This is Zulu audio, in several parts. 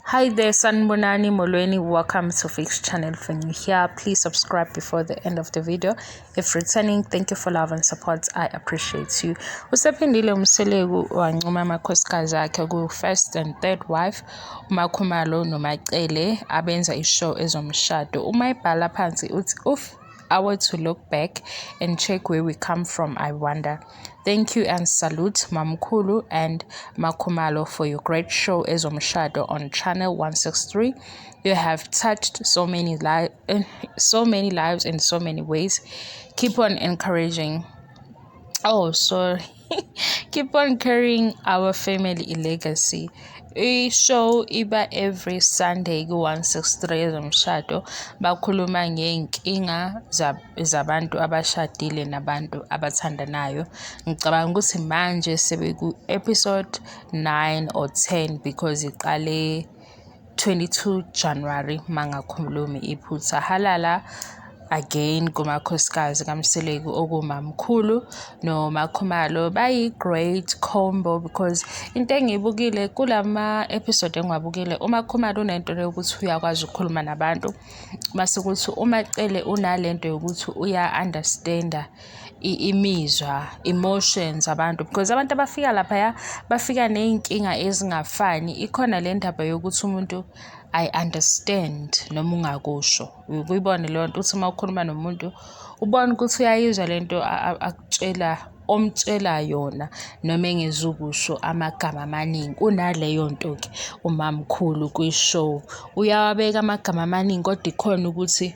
Hi there, Sanibonani Molweni. Welcome to Fix Channel. If you're new here, please subscribe before the end of the video. If returning, thank you for love and support. I appreciate you. Usephindile uMseleku wancoma amakhosikazi akhe ku-first and third wife, uMakhumalo noMaCele, abenza i-show Ezomshado. Uma ebhala phansi uthi, "If I were to look back and check where we come from, I wonder. Thank you and salute Mamkhulu and Makhumalo for your great show Ezomshado on channel 163. You have touched so many lives in so many ways. Keep on encouraging. Oh, sorry. Keep on carrying our family legacy." I-show iba every Sunday ku-163, Ezomshado. Bakhuluma ngey'nkinga zabantu abashadile nabantu abathandanayo. Ngicabanga ukuthi manje sebeku-episode 9 or 10 because iqale 22 January, mangakhulumi iphutha. Halala again kumakhosikazi kaMseleku, okuMamkhulu noMakhumalo. Bayi-great combo because into engiyibukile kulama episode engiwabukile, uMakhumalo unento yokuthi uyakwazi ukukhuluma nabantu, mase kuthi uMaCele unalento yokuthi uya-understand-a imizwa, emotions abantu, because abantu abafika laphaya bafika ney'nkinga ezingafani. Ikhona le ndaba yokuthi umuntu I understand noma ungakusho, uyibone leyo nto, uthi uma ukhuluma nomuntu ubone ukuthi uyayizwa lento akutshela, omtshela yona, noma engezukusho amagama amaningi. Unaleyo nto-ke umamkhulu kwi-show, uyawabeka amagama amaningi, kodwa ikhona ukuthi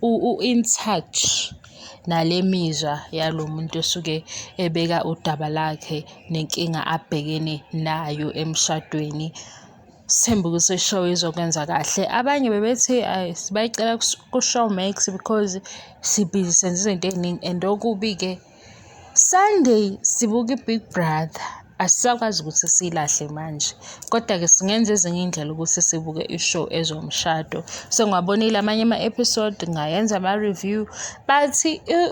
u-in touch nale mizwa yalo muntu osuke ebeka udaba lakhe nenkinga abhekene nayo emshadweni. Sithembe ukuthi i-show izokwenza kahle. Abanye bebethi bayicela ku-Showmax because si-busy senza izinto ey'ningi, and okubi-ke, Sunday sibuka i-Big Brother, asisakwazi ukuthi siyilahle manje. Kodwa-ke singenza ezinye iy'ndlela ukuthi sibuke i-show Ezomshado. Sengiwabonile amanye ama-episode, ngayenza ama-review, but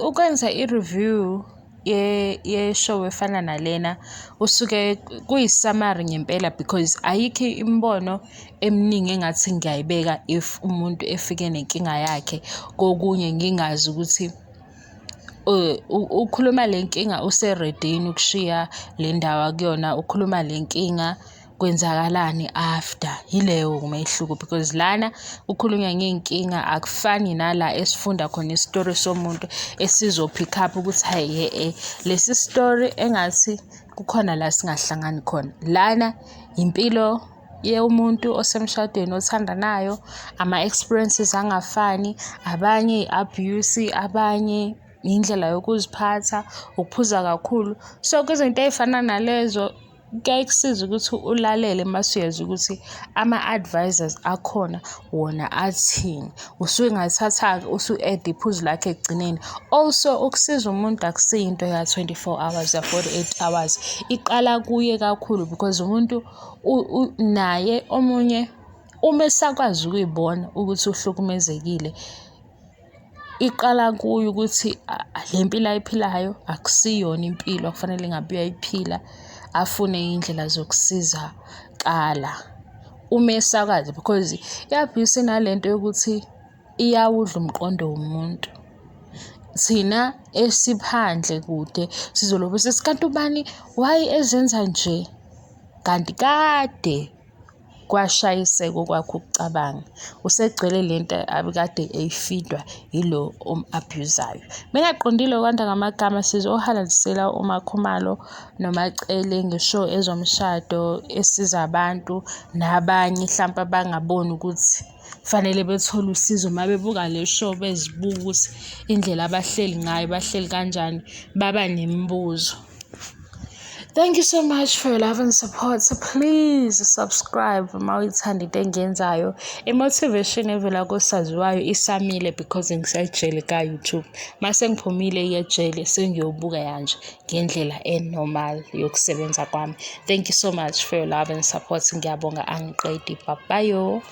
ukwenza i-review ye-show efana nalena usuke kuyi-summary ngempela, because ayikho imibono eminingi engathi ngiyayibeka if umuntu efike nenkinga yakhe. Kokunye ngingazi ukuthi ukhuluma le nkinga use-ready yini ukushiya le ndawo akuyona, ukhuluma le nkinga kwenzakalani after. Yileyo umehluko, because lana kukhulunywa ngey'nkinga, akufani nala esifunda khona isitori somuntu esizo-pick up ukuthi hhayi, ye-e, lesi story engathi kukhona la singahlangani khona. Lana impilo yomuntu osemshadweni othandanayo, ama-experiences angafani, abanye i-abuse, abanye indlela yokuziphatha, ukuphuza kakhulu. So kwizinto ey'fana nalezo kuyaye kusize ukuthi ulalele mase uyezwa ukuthi ama-advisors akhona wona athini. Usuke ungathatha-ke usu-add iphuzu lakho ekugcineni. Also, ukusiza umuntu akusiyo into ya-24 hours, ya-48 hours, iqala kuye kakhulu, because umuntu naye omunye uma esakwazi ukuy'bona ukuthi uhlukumezekile, iqala kuye ukuthi le mpilo ayiphilayo akusiyona impilo akufanele ngabe uyayiphila, afune iy'ndlela zokusizakala uma esakwazi, because i-abuse inalento yokuthi iyawudla umqondo womuntu. Thina esiphandle kude sizolobe sithi, "Kanti ubani, why ezenza nje?" Kanti kade kwashayiseka okwakhe ukucabanga, usegcwele lento abekade eyifidwa yilo omu-abuse-ayo. Bengaqondile ukwanda ngamagama, sizohalalisela uMakhumalo noMaCele nge-show Ezomshado esiza abantu nabanye hlampe abangaboni ukuthi fanele bethole usizo. Uma bebuka le show, bezibuka ukuthi indlela abahleli ngayo, bahleli kanjani, baba nemibuzo. Thank you so much for your love and support. So please subscribe uma uyithanda into engiyenzayo. I-motivation evela kosaziwayo isamile because ngisejele ka-YouTube. Mase ngiphumile ejele, sengiyobuka yanje ngendlela e-normal yokusebenza kwami. Thank you so much for your love and support. Ngiyabonga, angiqedi. Bye bye.